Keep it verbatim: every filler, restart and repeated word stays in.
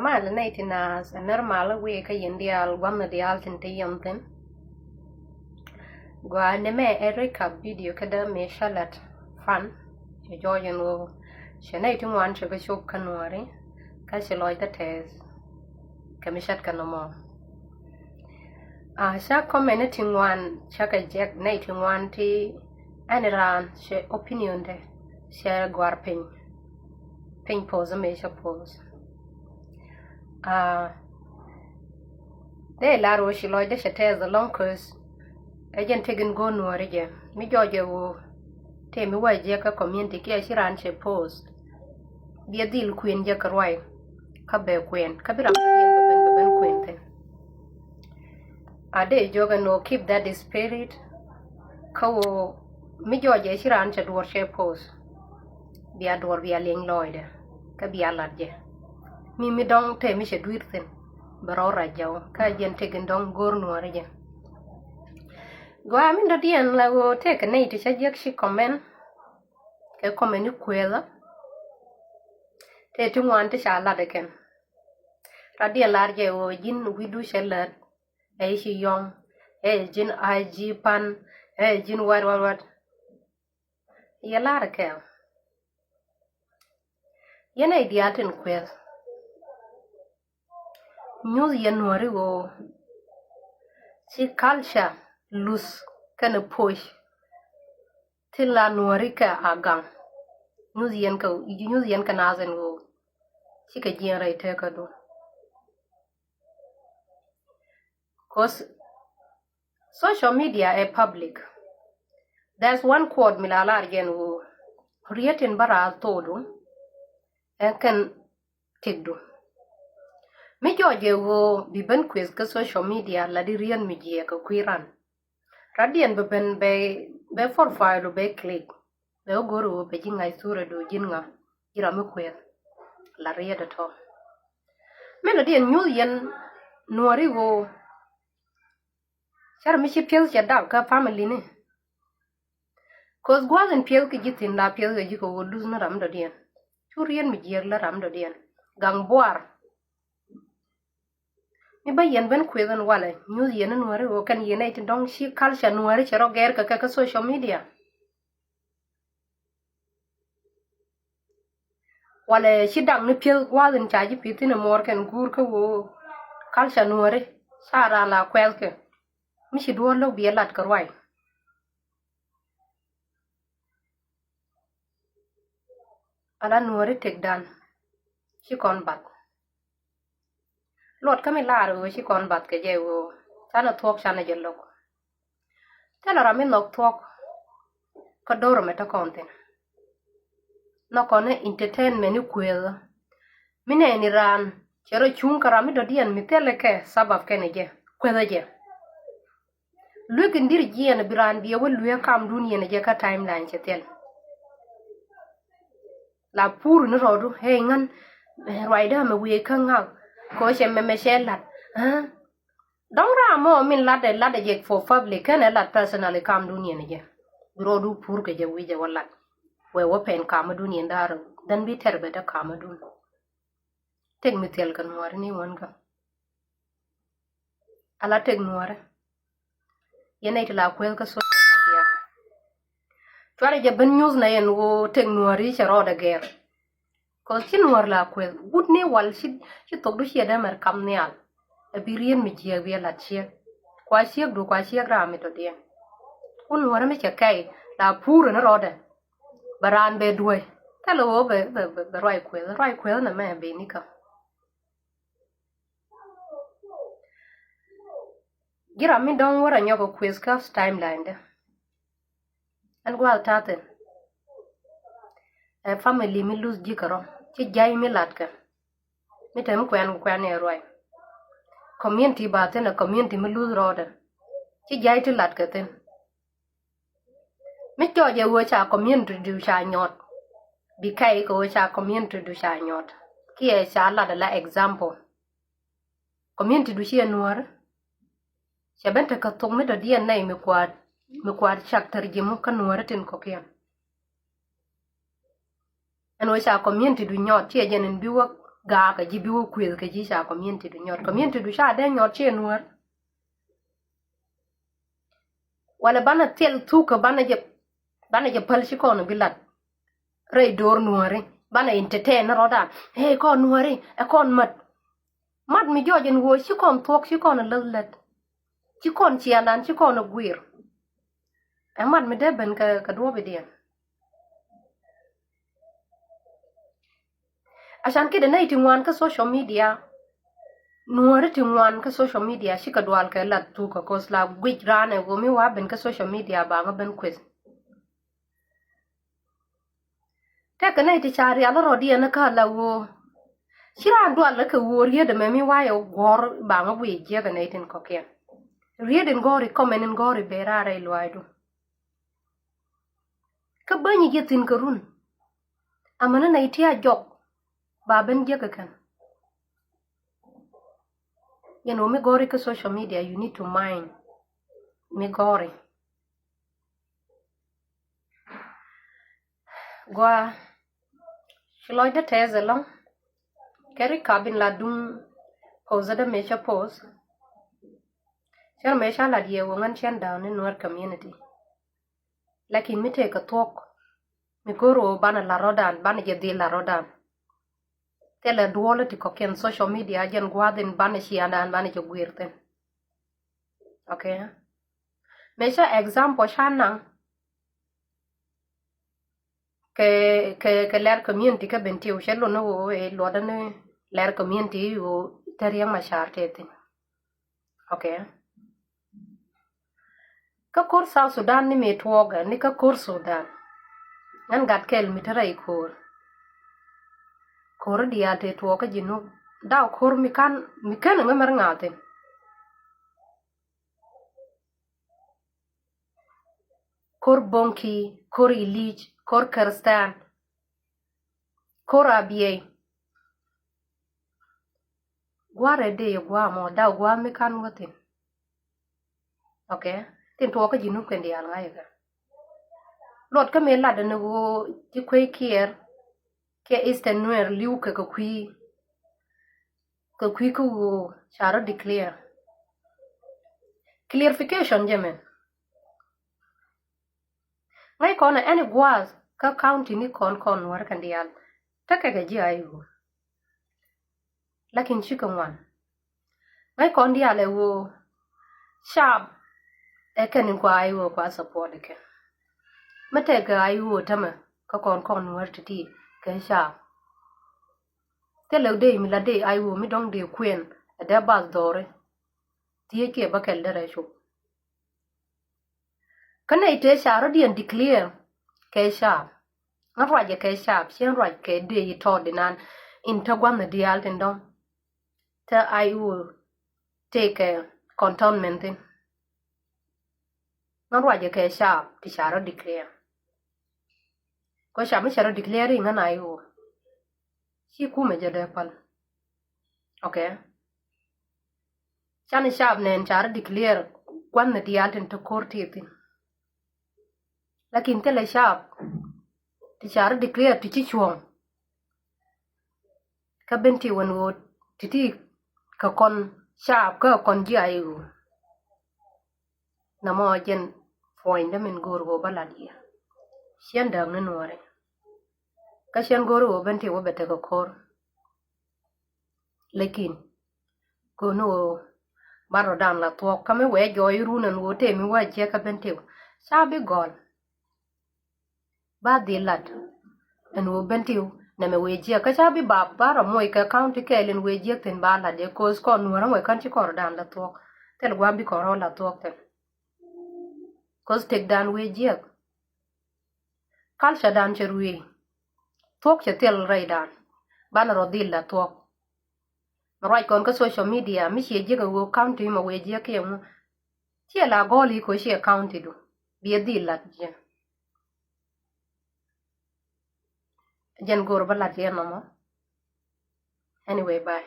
Mal nɛy ti naath ɛ nɛr mal wi̱i̱ kä yɛn diaal gua̱nh diaal tin te yɛn thi̱n. Gɔaa, nɛmɛ ɛ recap video kä dee mi cä lät fan cɛ jɔɔc ɛn ɣöö cɛ nɛy ti ŋuan cɛ kɛ cop kä Nuääri kä cɛ lɔcdä tɛth kɛ mi cät kɛ nɔmɔ. A ca comment ti ŋuan ca kɛ jek nɛy ti ŋuan ti ɛn raan cɛ opinion de cɛ guar piny piny post mi cɛ post. A dee lar wä ci lɔcdä cɛ tɛth alɔŋ köth ɛ jɛn tek in go̱o̱r Nuääri jɛ mi jɔɔc jɛ wä tëë mi wä jɛ kä community kiɛ ci raan cɛ post. Biɛ dhil kuën jɛ kɛ ruac kä bɛ kuën kä bi ram kä riɛn bɛ ben bɛ ben kuën thi̱n. A dee jɔk ɛn ɣöö keep that spirit. Kä ɣöö mi jɔɔc jɛ ci raan cɛ duɔr cɛ post. Bia duɔr bia lieny lɔɔcdɛ kä bia lat jɛ. Mi mi dɔŋ te mi cɛ dui̱r thi̱n bɛ rɔ rac jɛ wä kä jɛn tek in dɔŋ go̱o̱r Nuääri jɛ. Gɔaa, min dɔ̱diɛn la ɣöö tëëkɛ nɛy ti cä jiäk ci comment kɛ comment ni kuëëthä. Tëë ti ŋuan ti ca lat ɛ kɛn. Radiɛn lar jɛ ɣöö ji̱n wi̱cdu cɛ lät ɛ ci yɔ̱ŋ ɛ ji̱n a ji̱ pan ɛ ji̱n wat wat wat. Yɛ lar kɛl yɛn ɛ diaal tin kueth. Nyuth yɛn Nuääri ɣöö ci culture luth kɛnɛ poc. Thil la Nuääri kɛ a gaŋ. Nyuth yɛn kɛ nyuth yɛn kɛ naath ɛn ɣöö cikɛ jiɛn rɛy tekädu. Cause social media ɛ public. There's one quote mi la lar jɛn ɣöö riet in bä raar thokdu ɛn kɛn tëkdu. Mi jɔɔc jɛ ɣöö bi ben kueth kä social media la di riet mi jiɛk kɛ kui̱ ran. Radiɛn bɛ ben bɛ bɛ profile bɛ click. Bɛ wä go̱r ɣöö bɛ ji̱ ŋa̱c thurɛ do̱ ji̱n ŋa ji̱ ram mi kueth la riet ɛ tɔ. Min radiɛn nyuth yɛn Nuääri ɣöö cär mi ci piɛth cɛ dak kä family ni. Cause gua̱a̱th in piɛth kɛ ji̱ thi̱n la piɛth kɛ ji̱ kɛ ɣöö luth ni ram dɔ̱diɛn. Cu riet mi jiɛk lä ram dɔ̱diɛn gaŋ buar. Mi bä yɛn ben kuëth ɛn walɛ nyuth yɛn ni Nuääri ɣöö kɛn yɛn nɛy ti dɔ̱ŋ ci culture Nuääri cɛ rɔ gɛr kɛ kɛ kä social media. Walɛ ci daŋ ni piɛth gua̱a̱th in ca ji̱ pi̱th thi̱n ɛ muɔɔr kɛn guur kä ɣöö culture Nuääri ca raan la kuɛth kɛ mi ci duɔ̱ɔ̱r lo̱k biɛ lat kɛ ruac. Ala Nuääri tëkdan ci kɔn bath. Luɔt kä mi lar ɣöö ci kɔn bath kɛ jɛ ɣöö canɛ thuɔ̱k canɛ jɛ lo̱k. Thilɛ ram mi nhɔk thuɔ̱k kä do̱r ɛmɛ te kɔn thi̱n. Nhɔk kɔn ni entertainment ni kuëëthä. Mi nɛɛni raan cɛ rɔ cuŋ kä ram mi dɔ̱diɛn mi thilɛ kɛ sabab kɛnɛ jɛ kuëthä jɛ. Luek in dir jiɛn bi raan biɛ wä luek kamdun yɛn jɛ kä timeline cɛ thil. La pur ni rɔɔdu hɛy ŋän ruacdä mɛ wëë kä ŋak kɔ cɛ mɛmɛ cɛ lat. Dɔ̱ŋ ram mɔ min latdɛ latdɛ jɛ for public kɛnɛ lat personally kamdun yɛn jɛ. Bi rɔɔdu pur kɛ jɛ wi̱cɛ wä lat wëë wä pɛn kamädun yɛn da̱rä dhän bi tɛr bɛ dä kamädun. Tëk mi thil kɛ nuɔri ni wän kä. Ala tëk nuɔrɛ. Yɛn nɛy ti la kueth kä social media. Cuarɛ jɛ ben nyuth na yɛn ɣöö tëk nuɔri cɛ rɔɔdɛ gɛr. Cause ci nuɔr la kueth wut ni wal ci ci thokdu ciɛ dee mɛr kam nhial. Ɛ bi rien mi jiɛk bi ɛ lat ciek. Kua ciek du kua ciek ram mi tɔ diɛn. Ku nuɔrɛ mi cɛ kɛy la puurɛ ni rɔɔdɛ. Bɛ raan bɛ duɔ̱c thilɛ ɣöö bɛ bɛ bɛ ruac kueth ruac kueth nɛ mɛ bɛ nikä. Ji̱ ram mi dɔ̱ŋ wä rɔ nyɔk kɛ kueth kä timeline dä. Ɛn gua̱a̱th ta̱thi̱n ɛ family mi luth ji̱ kɛ rɔ ci jay mi latkɛ. Mi te mi kuɛn kuɛn ɛ ruac. Community ba thi̱n ɛ community mi luth rɔɔdɛ ci jay ti latkɛ thi̱n. Mi cɔɔc ɛ ɣöö ca community du ca nyɔt. Bi kɛy kɛ ɣöö ca community du ca nyɔt kiɛ ca lat ala example. Community du ci ɛ nuɔ̱ɔ̱ri. Cɛ ben tekɛ thok mi dɔ̱diɛn nɛy mi kua̱r mi kua̱r cak thär ji̱mu kä nuɔ̱ɔ̱ri tin kɔ̱kiɛn. Ɛn ɣöö ca community du nyɔt ci ɛ jɛn in bi wä gaak kɛ ji̱ bi wä kuëth kɛ ji̱ ca community du nyɔt. Community du ca dee nyɔt ciɛ Nuäär. Walɛ banɛ thil thukä banɛ jɛ, banɛ jɛ päl ci kɔn bi lat rɛy do̱r Nuääri. Banɛ entertain ni rɔ̱dan. Ɛ kɔn Nuääri, ɛ kɔn mat. Mat mi jɔɔc ɛn ɣöö ci kɔn thuɔ̱k, ci kɔn läth lät. Ci kɔn ciaaŋdan, ci kɔn guir. Ɛ mat mi dee ben kɛ, kɛ duɔ̱ɔ̱pidiɛn. Acan kiɛ dee nɛy ti ŋuan kä social media. Nuääri ti ŋuan kä social media cikɛ dual kɛ lat thukä, cause la guic raan ɛ ɣöö mi wa ben kä social media ba ŋä ben kueth. Tekɛ nɛy ti ca rial rɔ̱diɛn kä la ɣöö ci raan dual kɛ ɣöö riet ɛmɛ mi wa yɛ guɔ̱r ba ŋä guic jiäk ɛ nɛy tin kɔ̱kiɛn. Riet in gɔ̱ri, comment in gɔ̱ri, ben raan rɛy luaacdu. Kä bäny ji̱ thi̱n kɛ run. Amäni nɛy ti a jɔk ba ben jiäk kɛ kɛn. Yɛn ɣöö mi gɔ̱ri kä social media, you need to mind mi gɔ̱ri. Gua ci lɔcdä tɛth ɛlɔ̱ŋ. Kɛ ri kap in la duŋ post dä mëë cä post. Cär mëë ca lat yɛ wä ŋän cɛn da̱a̱n ni Nuer community. Lakin mi tëë kɛ thuɔ̱k mi go̱o̱r ɣöö banɛ la rɔ̱dan, banɛ jɛ dhil la rɔ̱dan. Thilɛ duɔlä ti kɔ̱kiɛn social media jɛn gua̱a̱th in banɛ ciaaŋdan banɛ jɛ guir thi̱n. Okay. Mëë cä example ca naŋ kɛ, kɛ, kɛ Lɛr community kä Bentiu, cɛ lun ni ɣöö ɛ luɔtdä ni Lɛr community ɣöö te Riek Machar te thi̱n. Okay. Kä ko̱r South Sudan ni mi tuɔɔkɛ ni kä ko̱r Sudan. Ɣän gat kɛl mi te rɛy ko̱r. Ko̱r diaal te tuɔɔk kä Jinub. Daw ko̱r mi kan, mi ken ŋä mɛr ŋa̱thin. Ko̱r Boŋki, ko̱r Ilic, ko̱r Kɛrɛstan, ko̱r Abiɛy. Gua̱a̱r ɛ dee yɛ gua̱a̱ mɔ, daw gua̱a̱ mi kan wä thi̱n. Okay. Tin tuɔɔk kä Jinub kɛn diaal ŋa̱c ɛ kɛ. Luɔt kä mëë lat ɛn ɣöö ci kuec Kiir kiɛ Eastern Nuer li̱w kɛ kɛ kui̱. Kɛ kui̱ kä ɣöö ca rɔ declare. Clarification jɛ mɛn. Ŋäc kɔn ɛ ɛn ɛ gua̱a̱th kä county ni kɔn kɔn Nuäär kɛn diaal. Tekɛ kɛ ji̱ I O. Lakin cikɛ ŋuan. Ŋäc kɔn diaal ɛ ɣöö cap ɛ kɛn in kua I O kua support ɛ kɛn. Mi tekɛ I O tämɛ kä kɔn kɔn Nuäär ti̱ti̱ kɛ cap. Thilɛ dee mi la dee I O mi dɔ̱ŋ dee kuɛn ɛ dee bath dhɔri. Thiec kiɛ bä kɛl derɛ cop. Kä nɛy tëë ca rɔ̱diɛn declare kɛ cap. Ŋä ruacɛ kɛ cap, cien ruac kɛ dee yi tɔɔt inan in te gua̱nh diaal tin dɔ̱ŋ. Te I O tekɛ cantonment thin. Ŋä ruacɛ kɛ cap ti ca rɔ declare. Kɔ cap mi ca rɔ declare iŋän I O. Ci kumɛ jɛ dee päl. Okay. Can cap nɛn ca rɔ declare gua̱nh diaal tin te ko̱r ti thin. Lakin thilɛ cap ti ca rɔ declare ti ci cuɔ̱ŋ. Kä Bentiu ɛn ɣöö ti̱ti̱ kɛ kɔn cap kä kɔn ji̱ I O. Namɔ jɛn puɔ̱nydä min go̱o̱r ɣöö bä lat yɛ. Ciɛn dääk ni Nuääri. Kä ciɛn go̱o̱r ɣöö Bentiu wä bɛ tekɛ ko̱r. Lakin go̱o̱r ni ɣöö ban rɔ̱dan la thuɔ̱k kä mi wee jɔɔc run ɛn ɣöö tëë mi wä jiɛk kä Bentiu. Ca bi gɔl. Ba dhil lat ɛn ɣöö Bentiu nɛmɛ wee jiɛk kä ca bi ba, ba rɔ moc kɛ county kɛɛl in wee jiɛk thi̱n ba lat yɛ, cause kɔn Nuäär ɛn wee kän ci kɔn rɔ̱dan la thuɔ̱k. Thil gua̱a̱m bi kɔn rɔ la thuɔ̱k thi̱n. Cause tëkdan wee jiɛk. Culturedan cɛ ruëë. Thuɔ̱k cɛ thil rɛydan. Banɛ rɔ dhil la thuɔ̱k. Mɛ ruac kɔn kä social media mi ciɛ jiäk ɛ ɣöö county mɛ wëë jiäk kiɛ ŋu. Ciɛ la gɔɔl i̱ ko̱ ciɛ county du. Biɛ dhil lat jiɛn. Jɛn go̱o̱r bä lat yɛn nɔmɔ. Anyway, bye.